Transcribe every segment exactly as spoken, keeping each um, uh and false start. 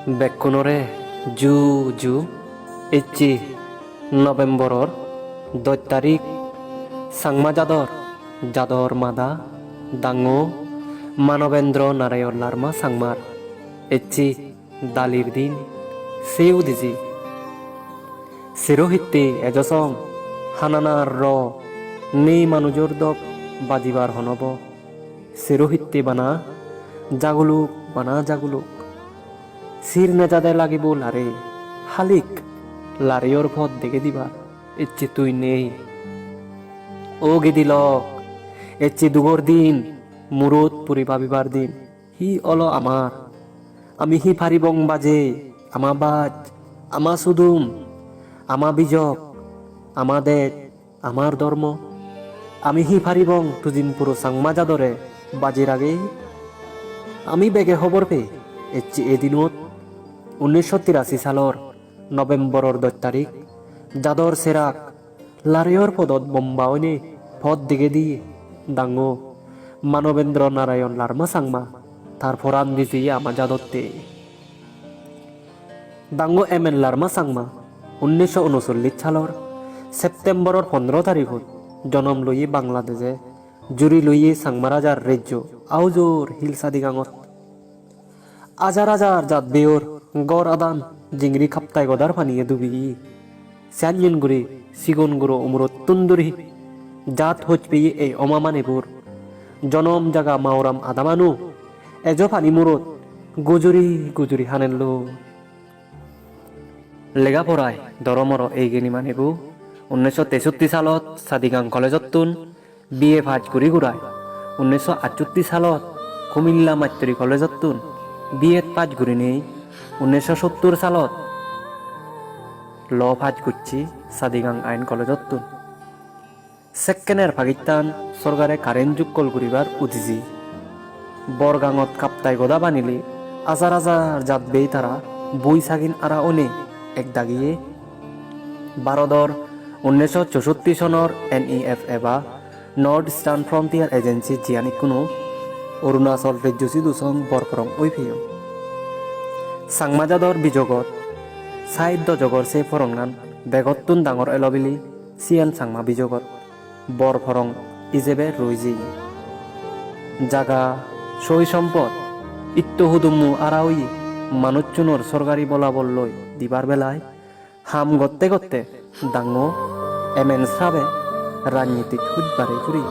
Bekkunore ju ju. Ecche Novemberor dosh tarik, Changma jador, jador mada, dangu Manobendra Narayan Larma Changmar ecche dalir din, se udiji. Sero hitte ejo song, hananar ro, nei manujor dok bajibar honobo. Sero hitte bana jaguluk, bana jaguluk. Sir nejade lagibo lare, halik lareyor pot dege dibar ecche tui nei. O gidi lok, ecche dugor din, murot puri babibar din. Hi olo amar? Ami hi paribong baje? Ama baj, ama sudum, ama bijok, ama dej, amar dhormo. Ami hi paribong tujin puro Changma jadore baji ragei? Ami bege hobor pei ecche edinot unnisho tirashi salor Novemberor dosh tarik, jador serak, lareyor podot bomba oine pot dege diye dangu Manobendra Narayan Larma Changma, tar poran di jeye ama jadotte. Dangu M N Larma Changma unnisho unosollish salor Septemberor pondro tarikot jonom loye Bangladeje, juri loye Changma Rajar rejjo Aujor Hill Sadigangot. Ajar ajar jat beyor ghor adan jingri kaptai godar paniye dubiye. Sianyen guri sigon guro umurottun duri jat hoj peye ei oma manibur. Jonom jaga mauram adamanu ejo pani murot gujuri gujuri hanello. Lega porai doromoro eigeni manibu unnisho tesotti salot Sadigang College-ottun B A pass guri gurai, unnisho attotti salot Kumilla Mattri College-ottun B Ed pass gurinei, unnisho sottur salot Law pass gocche Sadigang Ain College-ottun. Sekkener Pakistan sorkare current jukkol guribar udiji. Borgangot kaptai goda banile ajar ajar jat bei tara bui sagin ara one ek dagiye. Barodor unnisho chousotti sonor N E F A ba North Eastern Frontier Agency jiyan ikkunu Arunachal rejjo sidu song borporong oi peyon. Changma jador bijogot sait dojogor se porongan begottun dangor elo bili siyan Changma bijogot borporong ijebe roi jeye. Jaga, soi sompot, itto hudummu ara oye manuchunor sorkari bolabol loi dibar belai ham gotte gotte dangu M N sabe rajnitik hujbare guri.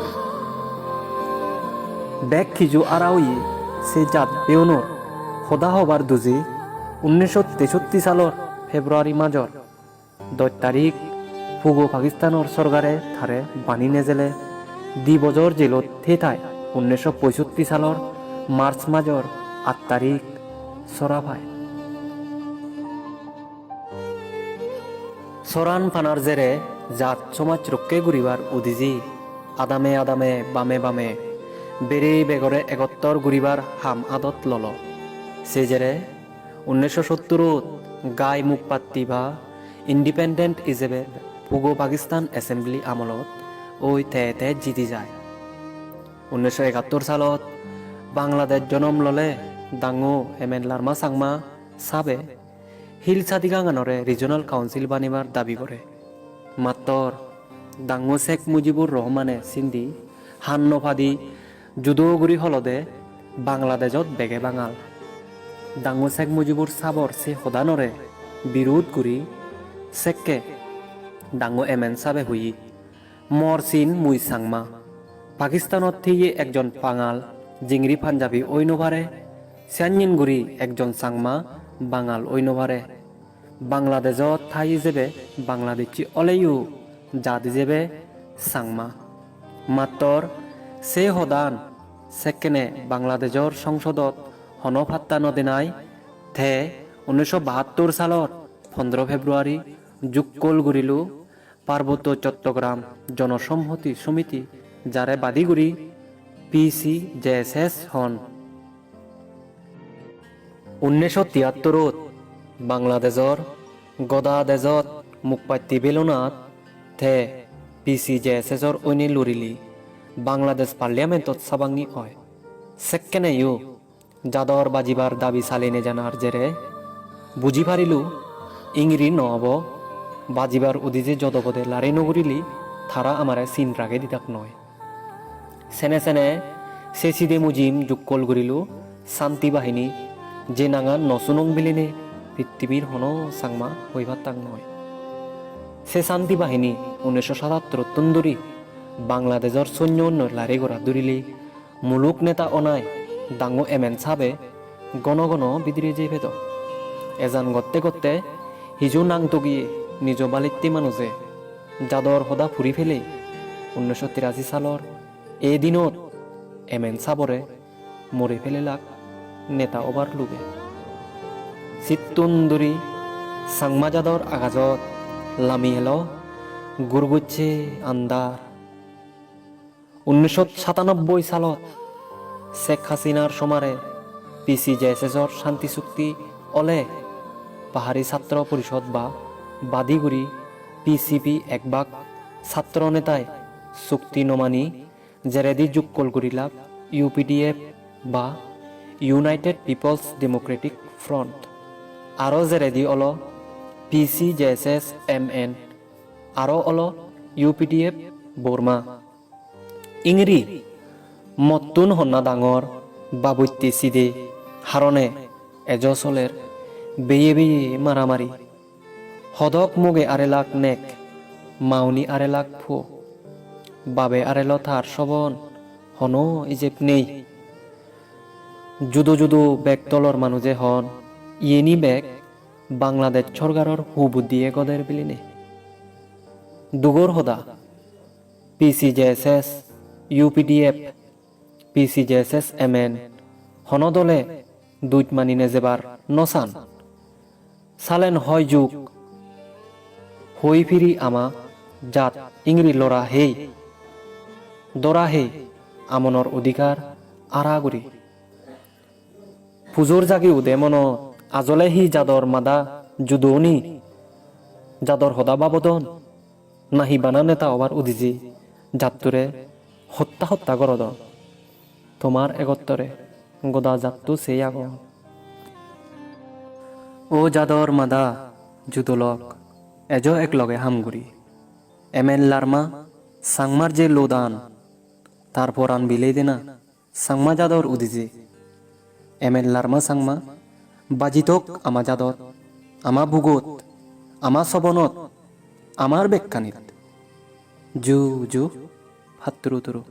Bek hiju ara oye se jat beunor hoda hobar duje unnisho tesotti salor February major dosh tarik Pugo Pakistanor sorkare tare bani nejele di bojor jelot thei thai unnisho poisotti salor March major at tarik sora pai. Soran panar jere jat somaj rokke guribar udiji adame adame bame bame bere begore egottor guribar ham adot lolo. Se jere unnisho sotturot gai mukpatti ba independent ijebe Pugo Pakistan Assembly amolot oi te te jidi jai. Unnisho egattor salot Bangladesh jonom lole dangu M N Larma Changma sabe Hill Sadiganganore Regional Council banibar dabi gore. Mattor dangu Sheikh Mujibur Rahmane sindi han no padi judo guri holode Bangladeshot bege Bangal. Dangu Sheikh Mujibur sabor se hodanore birud guri sekke dangu M N sabe huyi, "Mor sin mui Changma. Pakistanot thiye ekjon Bangal jingri Punjabi oi no pare, sianyen guri ekjon Changma Bangal oi no pare. Bangladeshot thai ijebe Bangladeshi oleyo jat ijebe Changma." Mattor se hodan sekkene Bangladeshor songsodot hono patta no denai te unnisho bahattor salor pondro February jukkol gurilo Parbotto Chottogram Jonosomhoti Somiti, jare badi guri P C J S S hon. Unnisho tiyattorot Bangladeshor goda dejot mukpatti belonat te P C J S S-or oine lurili Bangladesh Parliament-ot sabangi oi. Sekkeneyo jador bajibar dabi sali nejanar jere Buji parilu, ingiri no obo, bajibar udije jodo pode lari no gurile tara amare sin rage didak noi. Sene sene se side mujim jukkol gurilo Santi Bahini, je nangan no sunong biline pittimir hono Changma hoi pattak noi. Se Santi Bahini unnisho satattor ottun duri Bangladejor sonyo unno lari gora durile muluk neta onai dangu M N sabe gono gono bidire jei pedo. Ejan gotte gotte hiju nang togiye nijo balitte manuje jador hoda puri pele unnisho tirashi salor ei dinot M N sabore mori pelelak neta obar luge. Sittun duri Changma jador agajot lami elo gurgucche andar. Unnisho satanobboi salot Sheikh Hasinar somare P C J S S-or shanti chukti ole Pahari Chhatro Porishod ba badi guri P C P ek bak chatro netai chukti no mani jeredi jukkol gurilak U P D F ba United People's Democratic Front, aro jeredi olo P C J S S M N, aro olo U P D F Burma. Ingiri mottun honna dangor babutte side harone ejo soler beye beye maramari. Hodok muge arelak nek, mauni arelak pho, babe arelo tar sobon, hono ijeb nei. Judo judo bek tolor manuje hon, iyeni bek Bangladesh sorkaror hu buddiye goder biline. Dugor hoda, P C J S S, U P D F, P C J S S M N hono dole duj mani nejebar no san. Salen hoi juk hoi phiri ama jat ingiri lora hei, dora hei amonor odhikar ara guri. Pujor jagi ude monot ajole hi jador mada judo ni jador hoda babodon? Nahi bana neta obar udije jatture hotta hotta gorodon. Tomar egottore goda jatto sei agon. O jador mada judolok, ejo ek loge ham guri. M N Larma Changmar je lodan, tar poran bilei dena. Changma jador udije. M N Larma Changma baji thok ama jadot, ama bugot, ama sobonot, amar bekkanit. Ju ju, patturu turu.